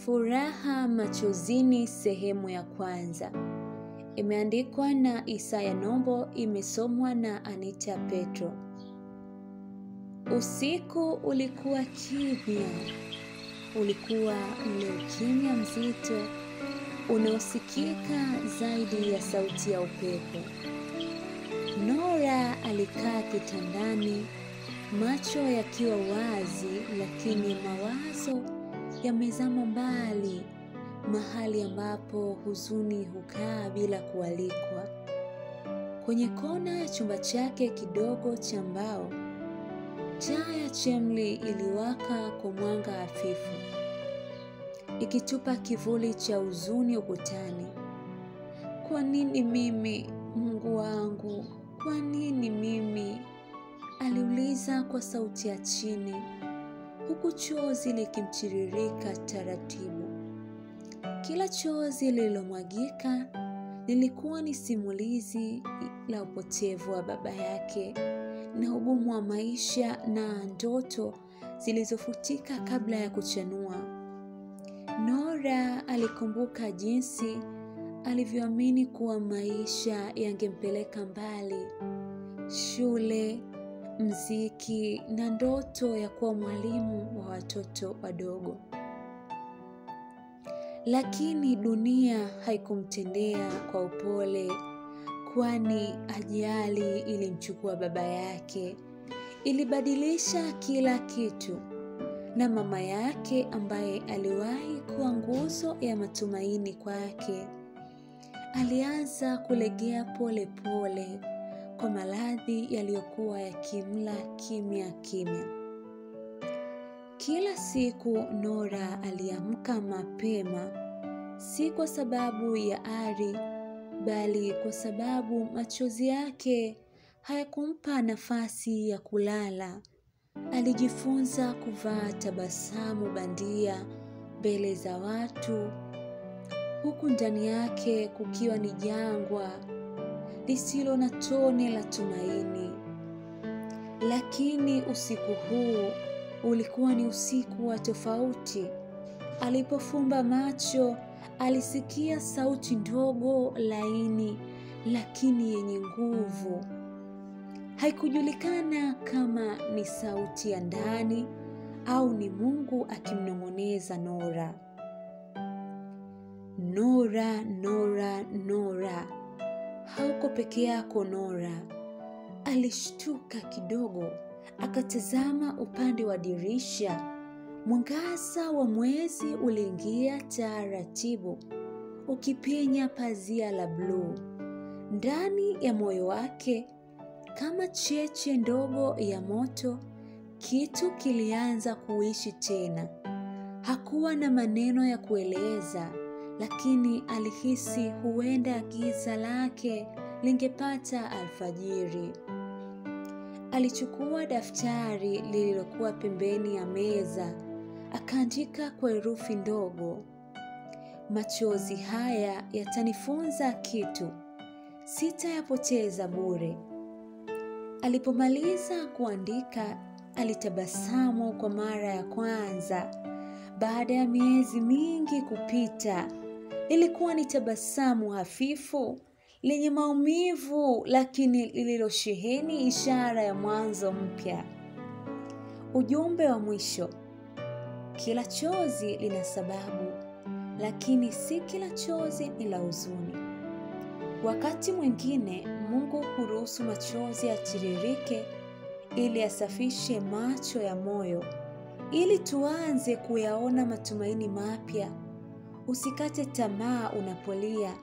Furaha Machozini sehemu ya kwanza. Imeandikwa na Isaya Nombo, imesomwa na Anita Petro. Usiku ulikuwa kimya. Ulikuwa ule ukimya mzito unaosikika zaidi ya sauti ya upepo. Nora alikaa kitandani, macho yakiwa wazi, lakini mawazo yamezama mbali, mahali ambapo huzuni hukaa bila kualikwa. Kwenye kona ya chumba chake kidogo cha mbao, taa ya chemli iliwaka kwa mwanga hafifu, ikitupa kivuli cha huzuni ukutani. Kwa nini mimi, Mungu wangu? Kwa nini mimi? Aliuliza kwa sauti ya chini, huku chozi likimtiririka taratibu. Kila chozi lililomwagika lilikuwa ni simulizi la upotevu wa baba yake na ugumu wa maisha na ndoto zilizofutika kabla ya kuchanua. Nora alikumbuka jinsi alivyoamini kuwa maisha yangempeleka mbali, shule, mziki na ndoto ya kuwa mwalimu wa watoto wadogo. Lakini dunia haikumtendea kwa upole, kwani ajali ilimchukua baba yake, ilibadilisha kila kitu, na mama yake ambaye aliwahi kuwa nguzo ya matumaini kwake alianza kulegea pole pole kwa maradhi yaliyokuwa yakimla kimya kimya. Kila siku Nora aliamka mapema, si kwa sababu ya ari, bali kwa sababu machozi yake hayakumpa nafasi ya kulala. Alijifunza kuvaa tabasamu bandia mbele za watu, huku ndani yake kukiwa ni jangwa lisilo na tone la tumaini. Lakini usiku huu ulikuwa ni usiku wa tofauti. Alipofumba macho, alisikia sauti ndogo laini lakini yenye nguvu. Haikujulikana kama ni sauti ya ndani au ni Mungu akimnong'oneza Nora. Nora, Nora, Nora, hauko peke yako Nora. Alishtuka kidogo, akatazama upande wa dirisha. Mwangaza wa mwezi uliingia taratibu, ukipenya pazia la bluu. Ndani ya moyo wake, kama cheche ndogo ya moto, kitu kilianza kuishi tena. Hakuwa na maneno ya kueleza, lakini alihisi huenda giza lake lingepata alfajiri. Alichukua daftari lililokuwa pembeni ya meza, akaandika kwa herufi ndogo: machozi haya yatanifunza kitu, sitayapoteza bure. Alipomaliza kuandika, alitabasamu kwa mara ya kwanza baada ya miezi mingi kupita. Ilikuwa ni tabasamu hafifu, lenye maumivu, lakini lililosheheni ishara ya mwanzo mpya. Ujumbe wa mwisho: kila chozi lina sababu, lakini si kila chozi ni la huzuni. Wakati mwingine Mungu huruhusu machozi yatiririke ili asafishe macho ya moyo, ili tuanze kuyaona matumaini mapya. Usikate tamaa unapolia,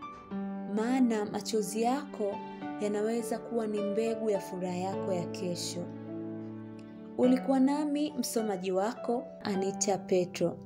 maana machozi yako yanaweza kuwa ni mbegu ya furaha yako ya kesho. Ulikuwa nami msomaji wako Anita Petro.